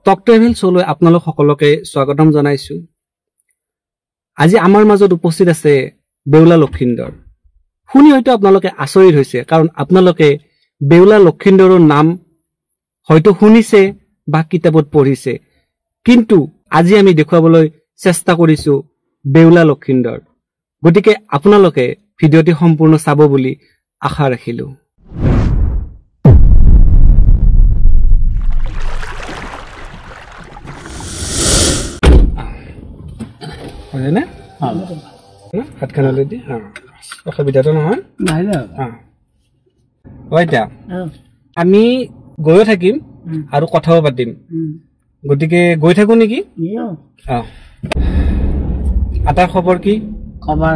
টক travel শ্ব'লৈ আপোনালোক সকলোকে স্বাগতম জনাইছোঁ। আজি আমাৰ মাজত উপস্থিত আছে বেউলা লখিন্দৰ। শুনি হয়তো আপোনালোকে আচৰিত হৈছে, কাৰণ আপোনালোকে বেউলা লখিন্দৰৰ নাম হয়তো শুনিছে বা কিতাপত পঢ়িছে, কিন্তু আজি আমি দেখুৱাবলৈ চেষ্টা কৰিছোঁ বেউলা লখিন্দৰ। গতিকে আপোনালোকে ভিডিঅ'টি সম্পূৰ্ণ চাব বুলি আশা ৰাখিলোঁ। হয়নে? হাতখনলৈ দি অসুবিধাটো নহয়। এতিয়া আমি গৈও থাকিম আৰু কথাও পাতিম, গতিকে গৈ থাকো নেকি? আটাৰ খবৰ কি? খবৰ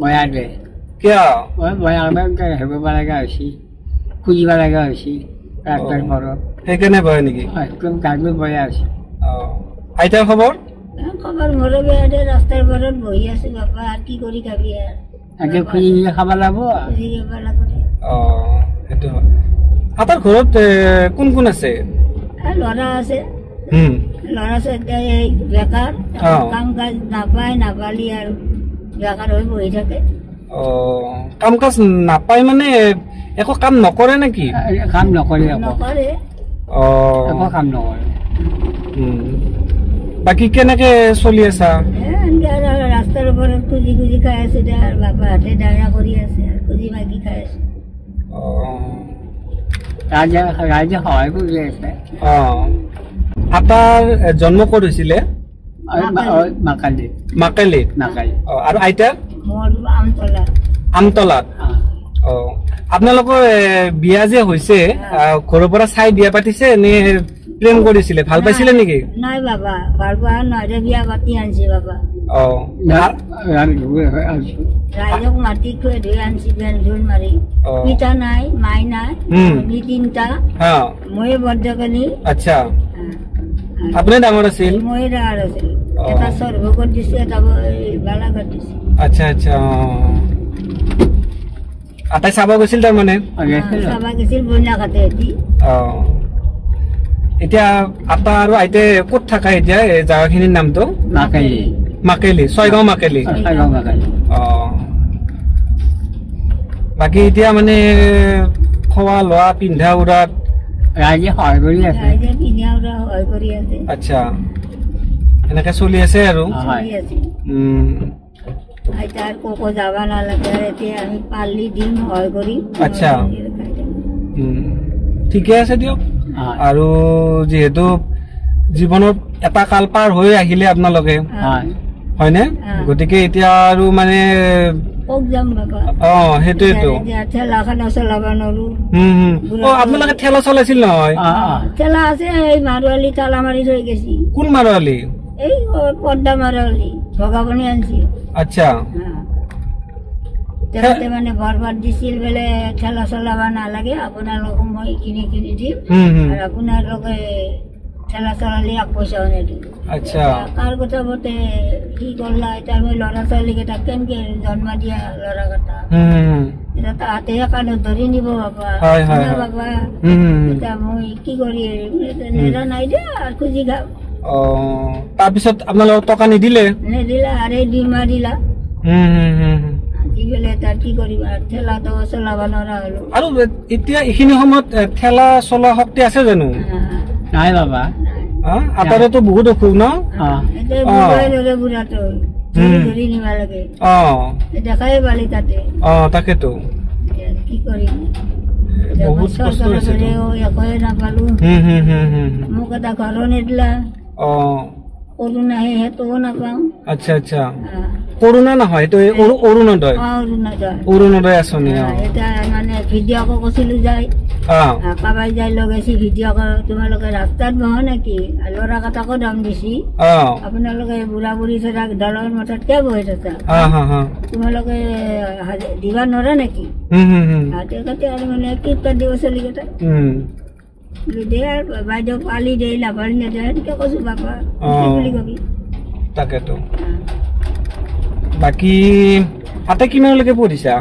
বেয়া দে। কিয় বেয়া? হেৰিব লগা হৈছে, খুজিব লগা হৈছে ৰাস্তাৰ ঘৰত, সেইকাৰণে বেয়া নেকি? একদম গাটো বেয়া হৈছে। আইতাৰ খবৰ? খবৰ মোৰো বেয়া দে, ৰাস্তাৰ ঘৰত বহি আছো বাপা, আৰু কি কৰি খাবি আৰু? আগে খুজি খাব লাগিব, খুজি খাব লাগিব। অ, সেইটো হয়। আটাৰ ঘৰত কোন কোন আছে? ল'ৰা আছে, ল'ৰা ছোৱালী বেকাৰ, কাম কাজ নাপায়, নাপালি আৰু বেকাৰ হৈ বহি থাকে। অ, কাম কাজ নাপায় মানে একো কাম নকৰে নেকি? কাম নকৰে, নকৰে। অ, একো কাম নকৰে। বাকী কেনেকে চলি আছা? ৰাস্তাৰ ওপৰত খুজি খুজি খাই আছো দে, আৰু বাপাহঁতে দায়া কৰি আছে, খুজি মাগি খাই আছো। ৰাইজে সহায় কৰি আছে। অ, আটাৰ জন্ম ক'ত হৈছিলে? মাকালিত। মাকালিত। অ, আৰু আইতাৰ? আমতলাত। আমতলাত। অ, আপোনালোকৰ বিয়া যে হৈছে, ঘৰৰ পৰা চাই বিয়া পাতিছে নে প্ৰেম কৰিছিলে? ভাল পাইছিলে নেকি? নাই বাবা, ভাল পোৱা নহয়, বিয়া পাতি আনিছে বাবা। অ, ৰাইজক মাতি খুৱাই ধুই আনিছে, বেন্ধুন মাৰি। পিতা নাই, মাই নাই, আমি তিনিটা, ময়ে বৰদকনি। আচ্ছা, আপুনি ডাঙৰ আছিল? ময়ে ডাঙৰ আছিল। এটা সৰভোগত দিছে, এটা বালাঘাট দিছে। আচ্ছা আচ্ছা। আটাই চাব গৈছিল তাৰমানে? চাব গৈছিল বন্যাঘাটে। অ, এতিয়া আটা আৰু আইতে ক'ত থাকা এতিয়া? এই জাগাখিনিৰ নামটো? মাকেলি। মাকেলি, ছয়গাঁও মাকেলি। অ, বাকী এতিয়া মানে খোৱা লোৱা পিন্ধা উৰাত ৰাইজে সহায় কৰি আছে। আচ্ছা, এনেকে চলি আছে আৰু। আচ্ছা, ঠিকে আছে দিয়ক। আৰু যিহেতু জীৱনত এটা কাল পাৰ হৈ আহিলে আপোনালোকে, হয়নে? গতিকে এতিয়া আৰু মানে অ, সেইটোৱেতো। অ, আপোনালোকে ঠেলা চলাইছিল নহয়? ঠেলা আছে, এই মাৰোৱালী ঠেলা মাৰি থৈ গৈছি। কোন মাৰোৱালী? এই পদ্মা মাৰোৱালী, ভগাবনি আনিছিল। আচ্ছা, তেখেতে মানে বৰবাদ দিছিল বোলে, ঠেলা চলাব নালাগে, আপোনালোকক মই কিনি কিনি দিম, আৰু আপোনালোকে ঠেলা চলালে এক পইচাও নিদিওঁ। আচ্ছা, কাৰ কথা মতে কি কৰলা? এতিয়া মই ল'ৰা ছোৱালীকেইটা কেনেকে জন্ম দিয়া ল'ৰাকেইটা, এতিয়া তাহাঁতেহে কাণত ধৰি নিব বাবা, বাবা এতিয়া মই কি কৰি নেৰা নাই দে আৰু খুজি খাওঁ। অ, তাৰপিছত আপোনালোকক টকা নিদিলে? নিদিলা, আৰু এই 2 মাহ দিলা। আৰু এতিয়া এইখিনি সময়ত ঠেলা চলোৱা শক্তি আছে জানো? নাই বাবা। আটাৰেতো বহুত অসুখ ন? অ, তাকেতো বহুত কষ্ট হৈছে। নাপালো, মোক এটা ঘৰো নিদিলা। অ, কৰোণা সেইটোও নাপাওঁ। আচ্ছা আচ্ছা, কৰোণা নহয় এইটো অৰুণোদয়। অৰুণোদয় আঁচনি। এতিয়া মানে ভিডিঅ' কৈছিলো যাই, কাবাই যাই লগাইছি ভিডিঅ', তোমালোকে ৰাস্তাত বহা নেকি? ল'ৰা কেইটাকো দাম দিছি, আপোনালোকে বুঢ়া বুঢ়ী থকা দলৰ মঠত কিয় বহি থাকা, তোমালোকে দিবা নোৱাৰা নেকি? তেখেতে আৰু মানে কিবা দিব চলিকেইটা দে আৰু বাইদেউ পালি দে, নাপালি নেদে, সেনেকে কৈছো বাপা, কি বুলি কবি? তাকেতো। বাকী আটা কিমানলৈকে পঢ়িছা?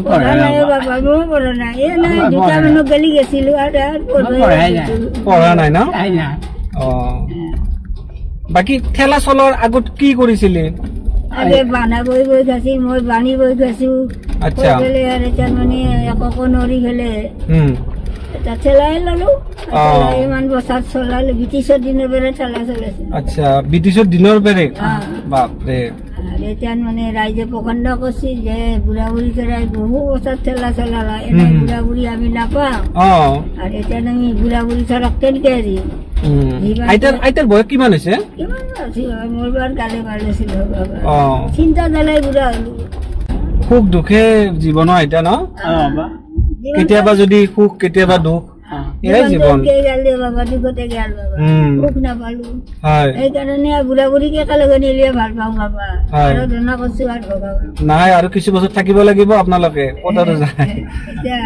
পঢ়া নাই বাবা, ময়ো পঢ়া নাই। এই নাই, দুটা মানুহ গেলি গেছিলো আৰু পঢ়া নাই ন? অ, বাকী ঠেলা চলোৱাৰ আগত কি কৰিছিলি? আগে বানা বৈ বৈ খাইছি, মই বানি বৈ খাইছো। আচ্ছা। তাৰমানে একো নৰি ফেলে এটা ঠেলাই ললো, ইমান বছৰ চলালো। ব্ৰিটিছৰ দিনৰ পৰাই ঠেলা চলাইছে। আচ্ছা, ব্ৰিটিছৰ দিনৰ পৰাই? বাপৰে। এতিয়া মানে ৰাইজে প্ৰকাণ্ড কৰিছে যে বুঢ়া বুঢ়ী চৰাই বহু বছৰ ঠেলা চলালা, এনে বুঢ়া বুঢ়ী আমি নাপাওঁ। আৰু এতিয়া আমি বুঢ়া বুঢ়ী চৰাক কেনেকে দিম? আইতাৰ বয়স কিমান হৈছে? কিমান মোৰ বাৰ গালে পাৰিছিলো, চিন্তা জ্বালাই বুঢ়া হলো। সুখ দুখে জীৱনৰ আইতা ন? কেতিয়াবা যদি সুখ, কেতিয়াবা দুখ, এয়াই জীৱন। সুখ নাপালো, সেইকাৰণে বুঢ়া বুঢ়ীক একেলগে নিলে ভাল পাওঁ বাবা। আৰাধনা কৰিছো আৰু ভগৱান নাই। আৰু কিছু বছৰ থাকিব লাগিব আপোনালোকে, ক'তো যায়। এতিয়া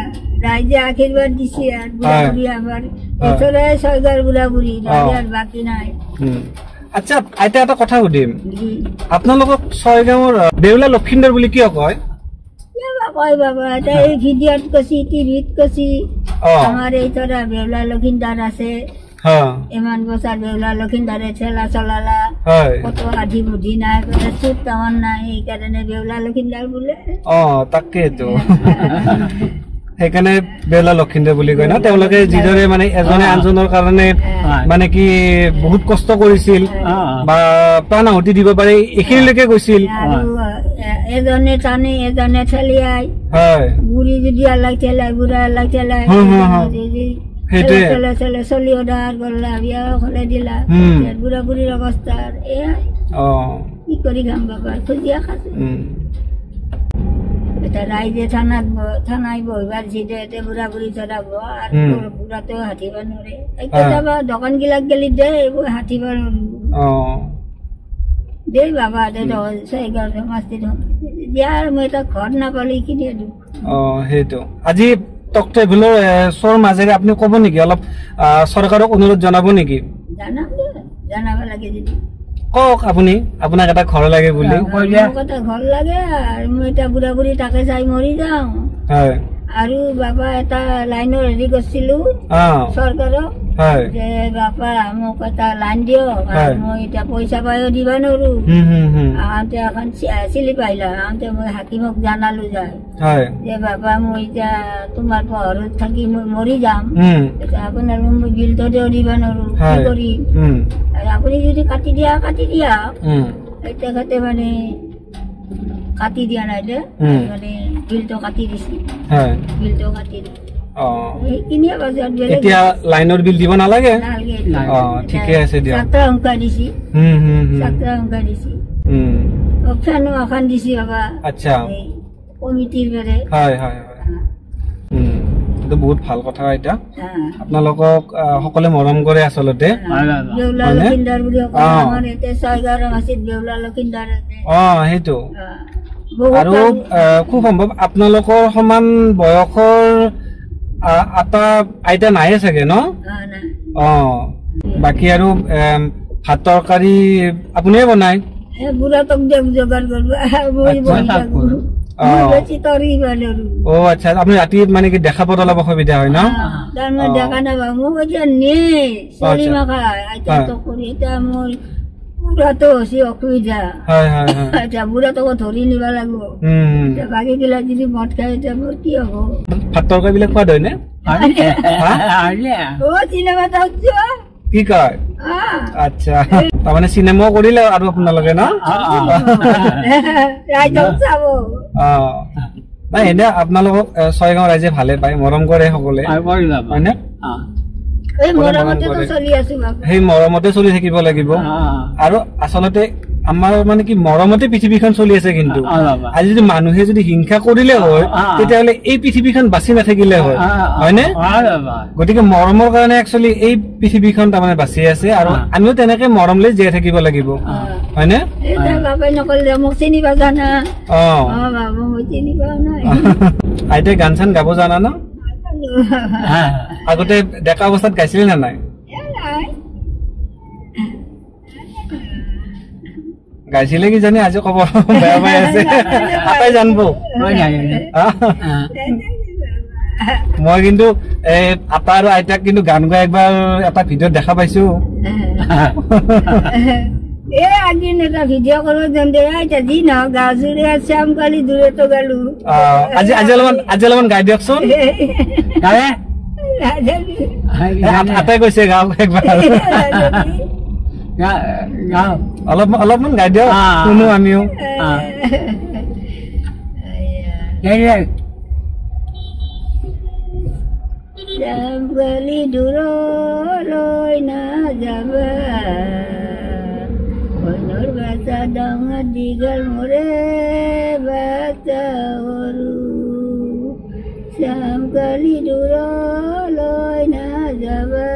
ৰাইজে আশীৰ্বাদ দিছে আৰু বুঢ়া বুঢ়ী আমাৰ ওচৰে ছয়গাঁৱৰ বুঢ়া বুঢ়ী, আৰু বাকী নাই। আচ্ছা আইতা, এটা কথা সুধিম, আপোনালোকক ছয়গাঁৱৰ বেউলা লক্ষিন্দৰ বুলি কিয় কয়? কয় বাবা, এটা এই ভিডিঅ'ত কৈছি, টিভিত কৈছি, আমাৰ এই ধৰা বেউলা লক্ষিন্দৰ আছে, ইমান বছৰ বেউলা লক্ষিন্দৰে ঠেলা চলালা, কতো আধি বুদ্ধি নাই, চুট তামান নাই, সেইকাৰণে বেউলা লক্ষিন্দৰ বোলে। অ তাকেইতো, সেইকাৰণে বেউলা লক্ষিন্দৰ বুলি কয় ন? তেওঁলোকে যিদৰে মানে এজনে আনজনৰ কাৰণে মানে কি বহুত কষ্ট কৰিছিল বা প্ৰাণ আহুতি দিব পাৰে, এইখিনিলৈকে গৈছিল। এজনে টানে, এজনে ঠেলিয়াই, বুঢ়ী যদি আলাগ ঠেলাই, বুঢ়া আলাগ ঠেলাই, চলি অৰ্ডাৰ কৰলা, বিয়া হলে দিলা, বুঢ়া বুঢ়ীৰ অৱস্থা এয়াই। কি কৰি খাম বাবা, খুজিয়া খাইছো। এতিয়া ৰাইজে থানাই বহিবাৰ দিছে, এতিয়া বুঢ়া বুঢ়ী চৰাব আৰু বুঢ়াটো হাতিব নোৱাৰে। কেতিয়াবা দোকানবিলাক গেলি দে, এইবোৰ হাতিব দেই বাবা, দিয়া মই এটা ঘৰ নাপালো, এইখিনিয়ে দুখ। অ সেইটো আজি টক ট্ৰেভেলৰ শ্ব'ৰ মাজেৰে আপুনি ক'ব নেকি, অলপ চৰকাৰক অনুৰোধ জনাব নেকি? জনাম, জনাব লাগে যদি। কওক আপুনি, আপোনাক এটা ঘৰ লাগে বুলি। মোক এটা ঘৰ লাগে, আৰু মই এটা বুঢ়া বুঢ়ী তাকে চাই মৰি যাওঁ। আৰু বাবা এটা লাইনৰ হেৰি কৰিছিলো চৰকাৰক যে বাপা মোক এটা লাইন দিয়ক, মই এতিয়া পইচা পায়ো দিব নোৱাৰো। আহোঁতে এখন চিলি পাইলা, আহোঁতে মই হাকিমক জানালো যায় যে বাবা মই এতিয়া তোমাৰ পোহৰত থাকি মই মৰি যাম, এতিয়া আপোনাৰ মই বিলটো দিব নোৱাৰো, কি কৰিম? আৰু আপুনি যদি কাটি দিয়া, কাটি দিয়া। তেখেতে মানে কাটি দিয়া নাই দে, মানে বিলটো কাটি দিছে, বিলটো কাটি দিছে। এতিয়া লাইনৰ বিল দিব নালাগে? অ ঠিকে আছে দিয়ক। আচ্ছা, হয় হয় হয়, এইটো বহুত ভাল কথা আইতা। আপোনালোকক সকলোৱে মৰম কৰে আচলতে। অ সেইটো। আৰু খুব সম্ভৱ আপোনালোকৰ সমান বয়সৰ আটা আইতা নাইয়ে চাগে ন? অ বাকী আৰু ভাত তৰকাৰী আপুনিয়ে বনায়? অ আচ্ছা, আপুনি ৰাতি মানে কি দেখা পোৱাত অলপ অসুবিধা হয় ন? বুঢ়াটো হৈছে অসুবিধা, এতিয়া বুঢ়াটোকো ধৰি নিব লাগিব। বাকী গিলা যদি মদ খাই এতিয়া মোৰ কি হ'ব? ভাত তৰকাৰী বিলাক সোৱাদ হয়নে? অ চিনেমা যোৱা কি কয়? আচ্ছা, তাৰমানে চিনেমাও কৰিলে আৰু আপোনালোকে ন? অ নাই, এনে আপোনালোকক ছয়গাঁও ৰাইজে ভালে পায়, মৰম কৰে সকলোৱে, হয়নে? সেই মৰমতে চলি থাকিব লাগিব। আৰু আচলতে আমাৰ মানে কি মৰমতে পৃথিৱীখন চলি আছে, কিন্তু আজি যদি মানুহে যদি হিংসা কৰিলে হয়, তেতিয়াহ'লে এই পৃথিৱীখন বাচি নাথাকিলে হয়, হয়নে? গতিকে মৰমৰ কাৰণে একচুৱেলি এই পৃথিৱীখন তাৰমানে বাচি আছে, আৰু আমিও তেনেকে মৰম লৈ জীয়াই থাকিব লাগিব, হয়নে? অ আইতাই গান চান গাব জানা ন? আগতে ডেকা অৱস্থাত গাইছিলে নে নাই? গাইছিলে কি জানি, আজি কব বেয়া পাই আছে, আটাই জানব। মই কিন্তু এই আটা আৰু আইতাক কিন্তু গান গাই একবাৰ এটা ভিডিঅ'ত দেখা পাইছো। এ একদিন এটা ভিডিঅ' কৰিব যাম দে, এতিয়া যি নহওক গাজুৰে শ্যামকালি দূৰতো গ'লো। আজি আজি অলপমান, আজি অলপমান গাই দিয়কচোন। গাৱে আটাই কৈছে গাওক একবাৰ, গাওঁ অলপ অলপমান গাই দিয়ক, শুনো আমিও। শ্যামকালি দূৰলৈ নাযাবা, অন্যৰ বাচ্চা ডাঙৰ দীঘল মোৰে বাচ্চা সৰু। শ্যামকালি দূৰলৈ নাযাবা,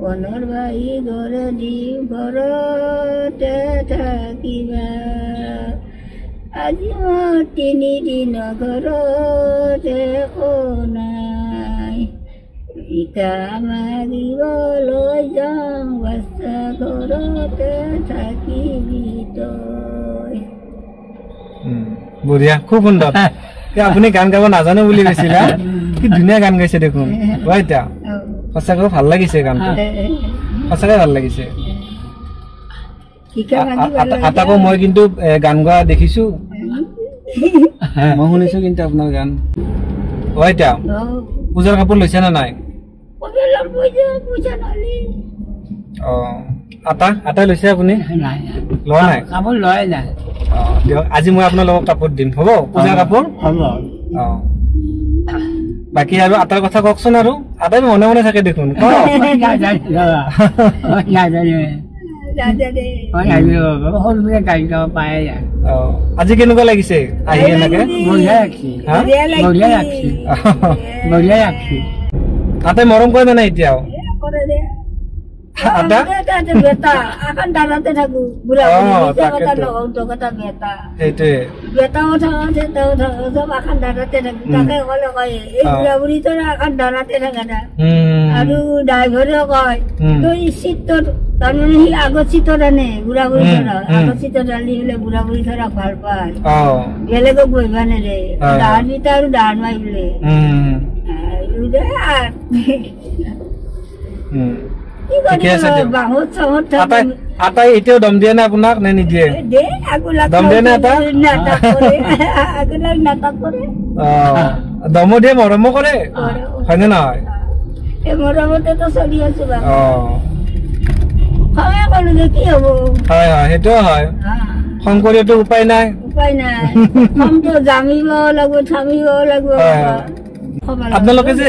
অনৰ বাহী ঘৰে দিম ঘৰতে থাকিবা। আজি মোৰ তিনিদিন ঘৰত একো নাই, ভিক্ষা মাগিবলৈ যাওঁ বাচ্চা ঘৰতে থাকিবি তই। বঢ়িয়া, খুব সুন্দৰ। আপুনি গান গাব নাজানো বুলি কৈছিল, কি ধুনীয়া গান গাইছে দেখোন। এতিয়া সঁচাকৈ ভাল লাগিছে গানটো, সঁচাকৈ ভাল লাগিছে। আটাকো মই কিন্তু গান গোৱা দেখিছো, মই শুনিছো কিন্তু আপোনাৰ গান। অ আইতা, পূজাৰ কাপোৰ লৈছে নে নাই? অ আটা আটা লৈছে আপুনি? লোৱা নাই? কাপোৰ লোৱাই নাই। অ দিয়ক, আজি মই আপোনালোকক কাপোৰ দিম, হ'ব? পূজাৰ কাপোৰ হ'ব। অ বাকী আৰু আটাৰ কথা কওকচোন। আৰু আটাই মনে মনে থাকে দেখোন। আজি কেনেকুৱা লাগিছে আহি? এনেকে আটাই মৰম কৰে নে নাই এতিয়াও? আৰু ড্ৰাইভাৰেও কয় তই চিটত, তাৰমানে সি আগত চিটত আনে বুঢ়া বুঢ়ী ধৰা, আগত চিটত আনি বোলে বুঢ়া বুঢ়ী ধৰা ভাল পায়, বেলেগক বহিব নেদে। ডাহন মিটা আৰু ডাহন মাৰি বোলে। আটাই এতিয়াও দম দিয়ে নে আপোনাক নে নিদিয়ে? দম দিয়ে নে আটা? দমো দিয়ে, মৰমো কৰে, হয়নে নহয়? মৰমতেতো চলি আছো। হয় হয়, সেইটোও হয়। খং কৰিতো উপায় নাই, উপায় নাই। খংটো জামিব লাগিব, থামিব লাগিব। আপোনালোকে যে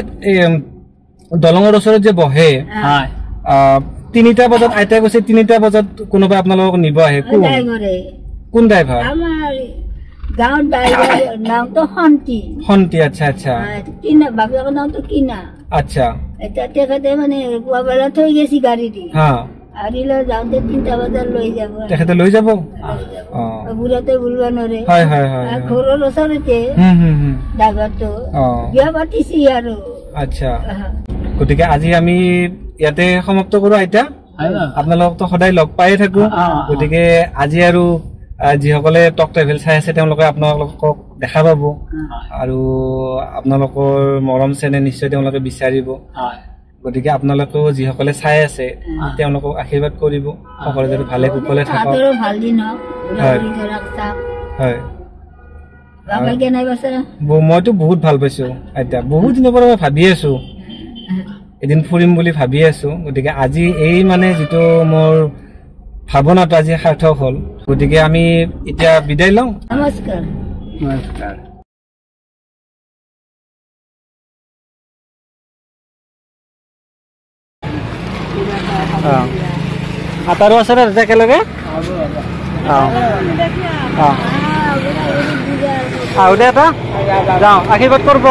দলঙৰ ওচৰত যে বহে, 3টা বজাত আইতাই কৈছে 3টা বজাত কোনোবাই আপোনালোকক নিব আহে, কোন কোন ড্ৰাইভাৰ? আমাৰ গাঁৱৰ ড্ৰাইভাৰ নামটো শান্তি। শান্তি, আচ্ছা আচ্ছা। কিনা, বাপেকৰ নামটো কিনা। আচ্ছা। এতিয়া তেখেতে মানে পুৱাবেলা থৈ গৈছে গাড়ী দি, আৰু যাওঁতে 3টা বজাত লৈ যাব, তেখেতে লৈ যাব। বুঢ়াতে বুলব নোৱাৰে, ঘৰৰ ওচৰতে ড্ৰাইভাৰটো, বিয়া পাতিছি আৰু। আচ্ছা, গতিকে আজি আমি ইয়াতে সমাপ্ত কৰো আইতা। আপোনালোকতো সদায় লগ পায়ে থাকো, গতিকে আজি আৰু যিসকলে টক ট্ৰেভেল চাই আছে তেওঁলোকে আপোনালোকক দেখা পাব, আৰু আপোনালোকৰ মৰম চেনেহ নিশ্চয় তেওঁলোকে বিচাৰিব। গতিকে আপোনালোকেও যিসকলে চাই আছে তেওঁলোকক আশীৰ্বাদ কৰিব, সকলোৱে যাতে ভালে কুশলে থাকক। হয়, মইতো বহুত ভাল পাইছো আইতা, বহুত দিনৰ পৰা মই ভাবি আছো এদিন ফুৰিম বুলি ভাবি আছো। গতিকে আজি এই মানে যিটো মোৰ ভাৱনাটো আজি সাৰ্থক হ'ল। গতিকে আমি এতিয়া বিদায় লওঁ। নমস্কাৰ। নমস্কাৰ। আটাৰো আছে নে একেলগে? আহো দে এটা, যাওঁ, আশীৰ্বাদ কৰিব।